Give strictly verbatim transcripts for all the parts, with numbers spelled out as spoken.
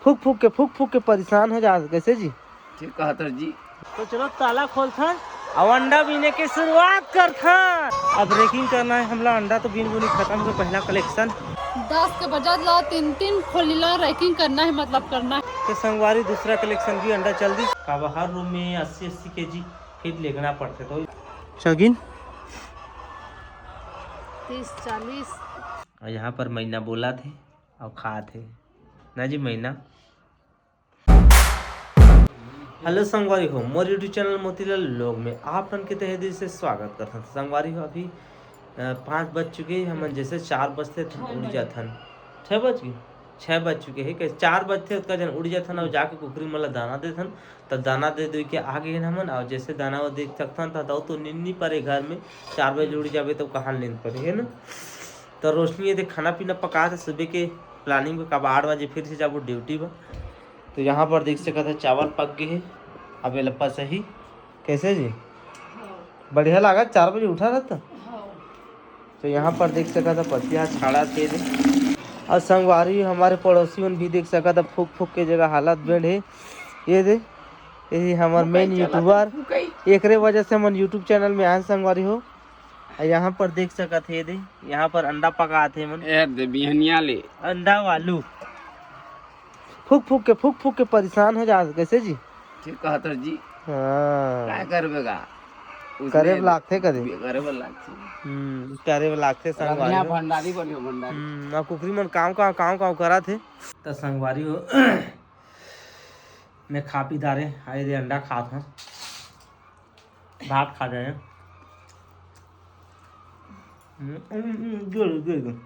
फूक फूक के, फूक फूक के परेशान हो जात हे। कैसे जी? ठीक कहत हस जी। तो चलो ताला खोलथन, अब अंडा बीने के शुरुआत करथन। अब रेकिंग करना हे हमला, अंडा तो बीन बुनी खतम हो गे, पहला कलेक्शन। दस के बजत ला तीन तीन खोली ला रेकिंग करना हे, मतलब करना हे। तो संगवारी दूसरा कलेक्शन भी अंडा चल दिस। काबर हर रूम में अस्सी अस्सी केजी फीड लेगना पड़थे। तो शौकीन तीस चालीस। और यहाँ पर मैना बोलत हे और खात हे ना जी मैना। हेलो संगवारी हो, मोर YouTube चैनल मोतीलाल vlog में आप मन के तहे दिल से स्वागत करथन। संगवारी हो, अभी अ, पाँच बज चुके हे, हमन जैसे चार बजथे त उठ जाथन। छः बज गे? छः बज चुके हे, कैसे चार बजथे ओतका जन उठ जाथन और जाके कुकरी मन ला दाना देथन। तब दाना दे दे के आ गे हन हमन, और जैसे दाना वो देख सकथन त तो नींद नी परे घर में। चार बजे उठ जाबे तो कहाँ नींद परे, है ना? तो रोशनी ये देख खाना पीना पकात हे सुबह के प्लानिंग में, काबर आठ बजे फिर से जाबो ड्यूटी पर। तो यहाँ पर देख सकत हे चावल पक गे हे। अब ये लप्पा सही कैसे जी? बढ़िया लागत, चार बजे उठा रहता। तो यहाँ पर देख सकत हे पथिया छाड़ा के दे। और संगवारी हमर पड़ोसी मन भी देख सकत हे फूक फूक के जगह हालत बेंड हे। ये दे, ये हमर मेन यूट्यूबर, एकरे वजह से हमन YouTube चैनल में आए संगवारी हो। और यहाँ पर देख सकत हे दे, यहाँ पर अंडा पकात हे मन। ए दे बिहनिया ले। अंडा वालू। फूक फूक के, फूक फूक के परेशान हो जात हे। कैसे जी? ठीक कहत हस जी। हाँ। काय करबे गा? करे बर लागथे कदे। करे बर लागथे। हम्म, करे बर लागथे संगवारी हो। भंडारी बनियो, भंडारी। हम्म, अब कुकरी मन काँव काँव, काँव काँव करत हे। त संगवारी हो, मैं खा पी डारे, आए दे अंडा खात हूँ। भात खा जाए। हम्म, हम्म, हम्म, जो, जो, जो।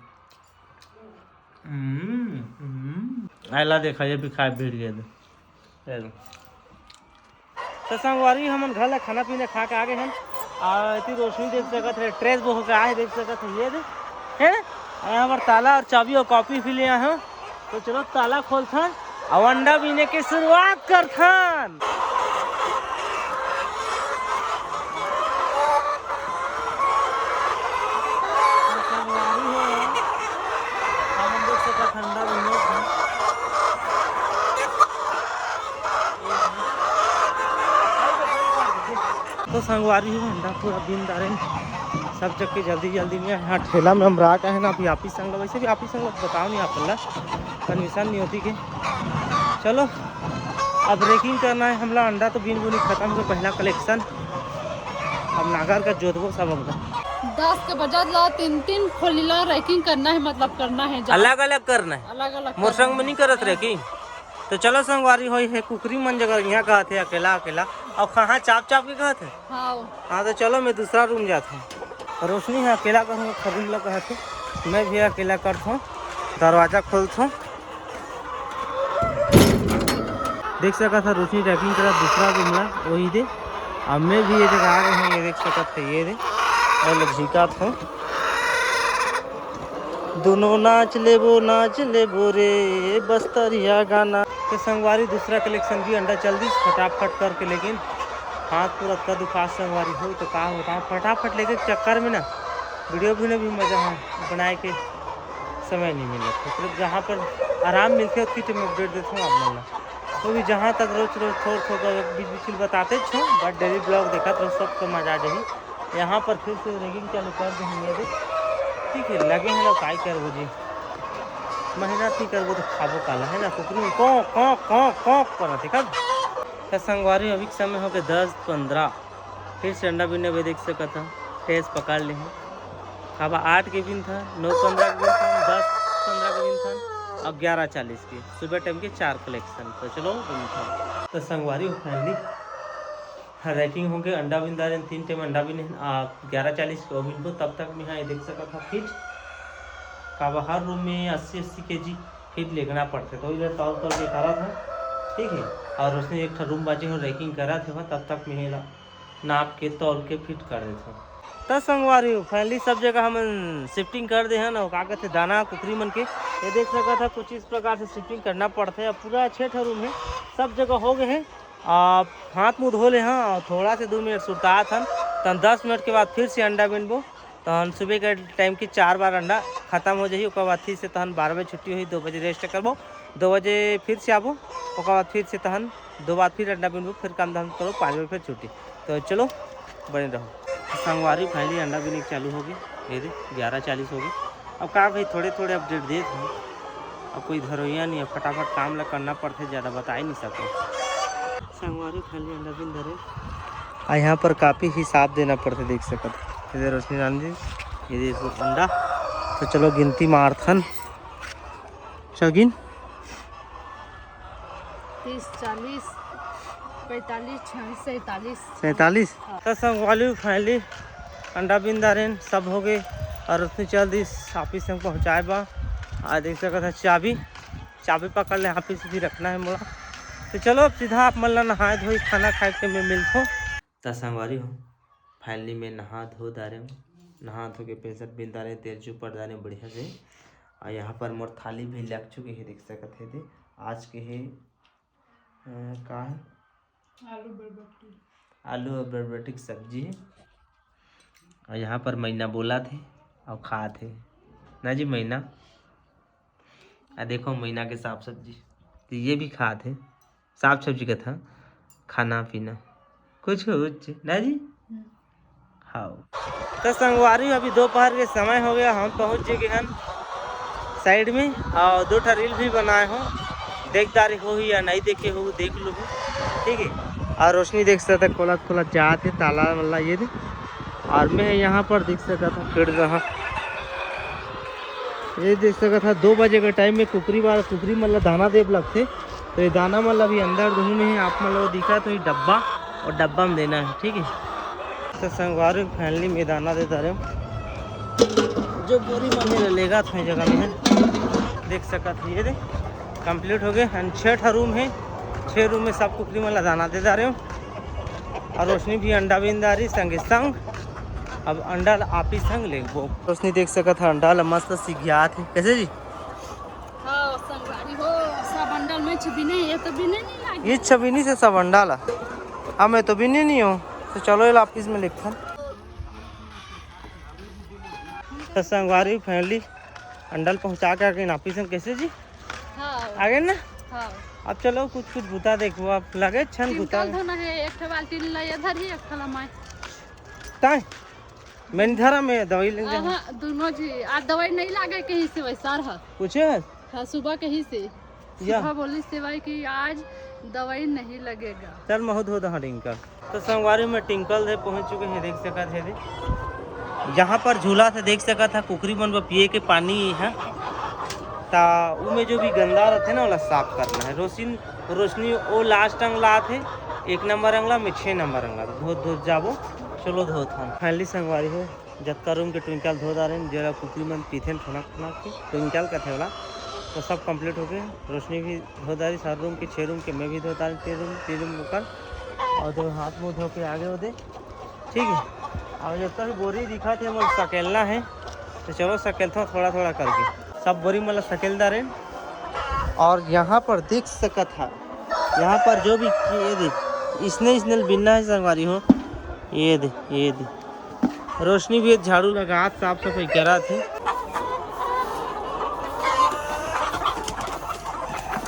हम्म, हम्म। आइला देखा, ये भी खाए भिड़ गए। चलो। तो संगवारी, हमन घर ला खाना पीना खा के आ गे हन। आ, एती रोशनी देख सकत हे, ट्रेस बो होके आए, देख सकत हे, ये दे, है ना? आ, हमर ताला और चाबी और कॉपी भी ले आए हन। तो चलो ताला खोलथन, अब अंडा बीने के शुरुआत करथन। तो संगवारी हो, अंडा पूरा बीन डारे, सब जग के जल्दी जल्दी में। यहाँ ठेला में हम रहा के हे ना, अभी आप ही संग ला, वैसे भी आप ही संग ला बताओ नहीं आप ला, कन्फर्मेशन नहीं होती के। चलो, अब रेकिंग करना हे हमला, अंडा तो बीन बुनी खतम हो गे, पहला कलेक्शन। अब नागर का जोतबो सब अब। दस के बजत ला तीन तीन खोली ला रेकिंग करना हे, मतलब करना हे। अलग अलग करना हे। अलग अलग मोर संग में नहीं करत रेकिंग। तो चलो संगवारी हो, ये कुकरी मन जगह यहाँ कहत हे अकेला अकेला, और कहाँ चाप चाप के कहत हे। हाँ। हाँ, तो चलो, मैं दूसरा रूम जात हूँ। रोशनी ह अकेला कहूँ, खरीद ला कहत हे, मैं भी अकेला करत हूँ। दरवाजा खोलत हूँ, देख सकत ह रोशनी रेकिंग करत दूसरा रूम ला, वही दे। अब मैं भी ये जगह आ गए हूँ, ये देख सकत ह, ये दे, और लोग झिकात हूँ। दोनों नाच लेबो, नाच लेबो रे, बस्तरिया गाना। तो संगवारी, दूसरा कलेक्शन भी अंडा चल दिस फटाफट करके, लेकिन हाथ पूरा अतका दुखात संगवारी हो, तो का होता है, फटाफट लेके चक्कर में ना वीडियो भी, भी मजा है बनाए के समय नहीं मिलत। मतलब जहाँ पर आराम मिलथे, ओतकी टाइम अपडेट देथों आप मन ला। तो भी जहाँ तक रोज रोज थोड़ थोड़ कर बीच बीच में बताते छो, but डेली ब्लॉग देखत रहो, सबको मजा आ जाही। यहाँ पर फिर से रेकिंग चालू कर देंगे, देख। ठीक है, लगे हैं लोग, काय करबो जी, मेहनत नहीं करबो तो खाबो काला, है ना? कुकरी में कौं, कौं, कौं, कौं करत हे कब? तो संगवारी, अभी के समय हो गए दस पंद्रह, फिर से अंडा बिने हुए देख सकत ह, टेस्ट पकड़ ले हैं। अब आठ के बिन था, नौ पंद्रह के बिन था, दस पंद्रह के बिन था, अब ग्यारह चालीस के, सुबह टाइम के चार कलेक्शन। तो चलो, बिन था। तो संगवारी हो, फाइनली रेकिंग होके अंडा बिन डारे, तीन टाइम अंडा बिन, आ, ग्यारह चालीस के बिन को, तब तक में हाँ, ये देख सकत ह फीट। काबर हर रूम में अस्सी अस्सी केजी फीट लेगना पड़थे, तो इधर तौल तौल के करत ह, ठीक है। और उसने एक ठा रूम बाचे हो, रेकिंग करत हे, तब तक में एला नाप के तौल के फिट कर देथे। त संगवारी हो, फाइनली सब जगह हमन शिफ्टिंग कर दे हन, और का कहथे, दाना कुकरी मन के, ये देख सकत ह, कुछ इस प्रकार से शिफ्टिंग करना पड़थे। अब पूरा छः ठो रूम है, सब जगह हो गए हैं। आप हाथ मुंह धो ले हाँ, और थोड़ा से दो मिनट सुरतात हन, तहन दस मिनट के बाद फिर से अंडा बिनबो। तहन सुबह के टाइम की चार बार अंडा खत्म हो जाही, ओकर बाद फिर से तहन बारह बजे छुट्टी होही, दो बजे रेस्ट करबो। दो बजे फिर से आबो, ओकर बाद फिर से तहन दो बार फिर अंडा बिनबो, फिर काम धाम करो, पाँच बजे फिर छुट्टी। तो चलो, बने रहो। संगवारी, finally अंडा बिने के चालू हो गई। ये दे, ग्यारह चालीस हो गई। अब का भाई, थोड़े थोड़े अपडेट देत हूँ। अब कोई धरोइया नहीं है, फटाफट काम ला करना पड़थे, ज़्यादा बता ही नहीं सकते। संगवारी, finally अंडा बिन धरे। आ यहाँ पर काफ़ी हिसाब देना पड़थे, देख सकत। ये दे रोशनी राम जी, ये दे अंडा। तो चलो गिनती मारथन। चगिन। तीस, चालीस, पैंतालीस, छियालीस, सैंतालीस। सैंतालीस? हाँ। तो संगवारी, finally अंडा बिन दारेन, सब हो गए। और उसने चल दी ऑफिस में पहुँचाए बा। आज देख सकत है चाबी, चाबी पकड़ ले, ऑफिस भी रखना है मोला। तो चलो, अब सीधा आप मन ला नहाए धोई, खाना खाए के मैं मिलथो। त संगवारी हो, finally मैं नहा धो डारे हूँ। नहा धो के पेंसर बिन डारे, तेल चुपर डारे बढ़िया से। और यहाँ पर मोर थाली भी लग चुके हैं, देख सकत है दे। आज के है, अ, का है? आलू बरबट्टी। आलू और बरबट्टी की सब्जी है। और यहाँ पर मैना बोला थे और खा थे ना जी मैना। आ देखो मैना के साग सब्जी, तो ये भी खा थे। साग सब्जी का था खाना पीना, कुछ कुछ ना जी। हाँ। तो संगवारी, अभी दोपहर के समय हो गया, हम पहुँच गए हन साइड में और दो ठा रील भी बनाए हो, देखदारी हो ही या नहीं देखे हो, देख लो, ठीक है। और रोशनी देख सकता है, खोलत खोलत जात है ताला वाला, ये दे। और मैं यहाँ पर देख सकता था फिर रहा, ये देख सकत हा, दो बजे के टाइम में कुकरी वाला, कुकरी मन ला दाना देब लगथे। तो ये दाना मन ला भी अंदर दुहू में है, आप मन ला वो दिखा तो ये डब्बा, और डब्बा में देना है, ठीक है। तो संगवारी, finally मैं दाना दे डारे हूँ। जो बोरी मन हे लेगा था जगह में है, देख सकत है, ये दे कंप्लीट हो गए। एंड छः ठा रूम है, छः रूम में सब कुकरी मन ला दाना दे डारे हूँ। और रोशनी भी अंडा बिन डारी संगे संग। अब अंडा ला आप ही संग लेबो। रोशनी देख सकत है अंडा ला मस्त सिघियात है। कैसे जी? हाँ, संगवारी हो, सब अंडा में छबिने, ये तो बिने नहीं लागे। ये छबिनी से सब अंडा ला। हाँ, मैं तो बिने नहीं हो। तो चलो, ये ला ऑफिस में लिखथन। तो संगवारी, finally अंडा ला पहुँचा के आगे ऑफिस में। कैसे जी? हाँ। आगे ना? हाँ। अब चलो कुछ कुछ बुता देखो, आप लगे छन बुता। टिंकल धोना है, एक ठो बाल्टी ला ये धर ही, एक ठो ला मैं। ताय? मैं नहीं धरा, मैं दवाई लेने जाऊँ। हाँ, दोनों जी, आज दवाई नहीं लागे कहीं से वैसा रहा। पूछे? हाँ, सुबह कहीं से। या। सुबह बोली सेवाई कि आज दवाई नहीं लगेगा। चल, महू धो दहा टिंकल। तो संगवारी में टिंकल दे पहुँच चुके हैं, देख सकत है दे। जहाँ पर झूला से देख सकत है, कुकरी मन बर पिए के पानी है। ता उ में जो भी गंदा रहथे ना, ओला साफ करना है। रोशिन, रोशनी ओ लास्ट अंगला आथे, एक नंबर अंगला में छः नंबर अंगला। धो, धो जाबो, चलो धो थान। Finally संगवारी हो, जतका रूम के ट्विंकल धो डारेन, जेला कुकरी मन पीथेन ठोनक ठोनक के, ट्विंकल कथे ओला, तो सब कंप्लीट हो गए। रोशनी भी धो डारी सारे रूम के, छः रूम के, मैं भी धो डारी तीन रूम, तीन रूम ऊपर, और तो हाथ मुंह धो के आगे ओदे, ठीक है। और जब तक बोरी दिखा थे, मोर सकेलना है, तो चलो सकेलथो थोड़ा थोड़ा करके, सब बोरी मतलब सकेल डारेन। और यहाँ पर देख सकत हा, यहाँ पर जो भी, ये दे, इसने, इसने बिनना है संगवारी हो, ये दे, ये दे। रोशनी भी एक झाड़ू लगा, साफ सफाई करा थे।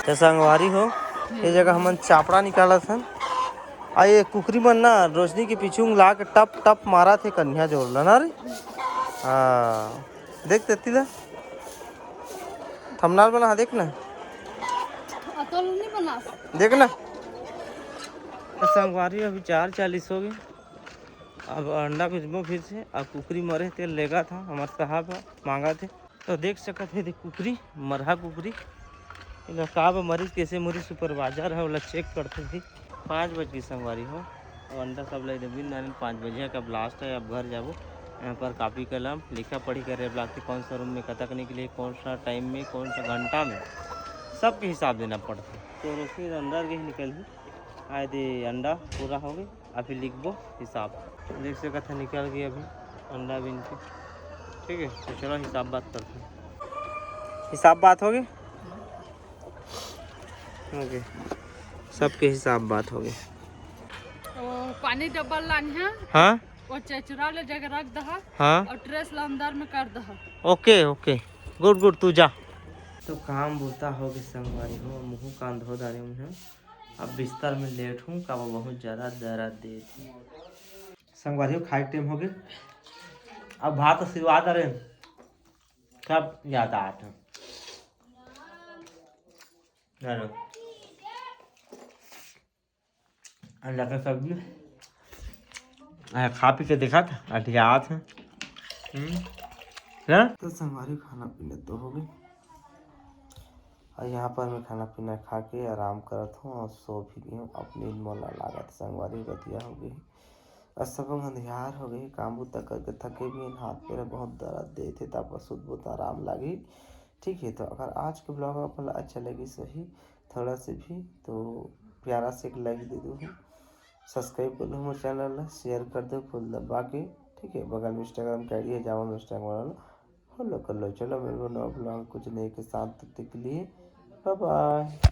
तो संगवारी हो, ये जगह हमन चापड़ा निकालत हन। आ ये कुकरी मन ना रोशनी के पीछू ला के टप टप मारा थे कन्या जोर ला ना रे। हाँ, देख तेती ला। थंबनेल बना, हाँ, देख ना। अतल नहीं बना। देख ना। तो संगवारी अभी चार चालीस हो गए। अब अंडा बेचबो फिर से। अब कुकरी मरे तेल लेगा था, हमारे साहब मांगा थे। तो देख सकत हे, देख कुकरी, मरहा कुकरी। एला का बा मरिस, कैसे मरिस, सुपरवाइजर है, ओला चेक करथे भी। पाँच बज के संगवारी हो, अब अंडा सब ले देबो, नानी पाँच बजे के अब लास्ट है, अब घर जाबो। यहाँ पर कॉपी कलम, लिखा पढ़ी करे लागथे, कौन सा रूम में कतक निकले, कौन सा टाइम में, कौन सा घंटा में, सबके हिसाब देना पड़थे। तो रोशनी अंदर के ही निकल ही, आए दे अंडा पूरा हो गए। अभी लिखबो हिसाब। देख सकत है निकल गई अभी अंडा बिन के। ठीक है, तो चलो हिसाब बात करते हैं। हिसाब बात हो गई। ओके, सबके हिसाब बात हो गई। तो पानी डबल लानी है। हाँ। वो चचरा ले जगह रख दहा। हाँ। और ट्रेस ला अंदर में कर दहा। ओके, ओके, गुड गुड, तू जा। तो काम बुता हो गे संगवारी हो, मुँह कान धो डारे हूँ। अब बिस्तर में लेट हूँ, काबर बहुत ज्यादा दर्द देत हे। संगवारी हो, खाए के टाइम हो गे। अब भात तो सिरवा डारे, सब ज्यादा आत हे। अंडा का सब्जी। आ, खा पी के देखा था, अटियात है। हम्म। हाँ? तो संगवारी, खाना पीना तो हो गई, और यहाँ पर मैं खाना पीना खा के आराम करत हूँ और सो भी गई हूँ। अब नींद मोला लागत संगवारी, रतिया हो गई, और सब अंधियार हो गई। काम बुता करके थके भी हन, हाथ पैर बहुत दर्द देत हे, तब सुतबो त आराम लागी। ठीक है, तो अगर आज के ब्लॉग आप ला अच्छा लगी सही थोड़ा से भी, तो प्यारा से एक लाइक दे दो, सब्सक्राइब कर लो हमारे चैनल ला, शेयर कर दो फुल दबा के। ठीक है, बगल में इंस्टाग्राम के आईडी है, जाओ इंस्टाग्राम वाला फॉलो कर लो। चलो मिलबो नवा ब्लॉग कुछ नए के साथ, तब तक के लिए बाय बाय।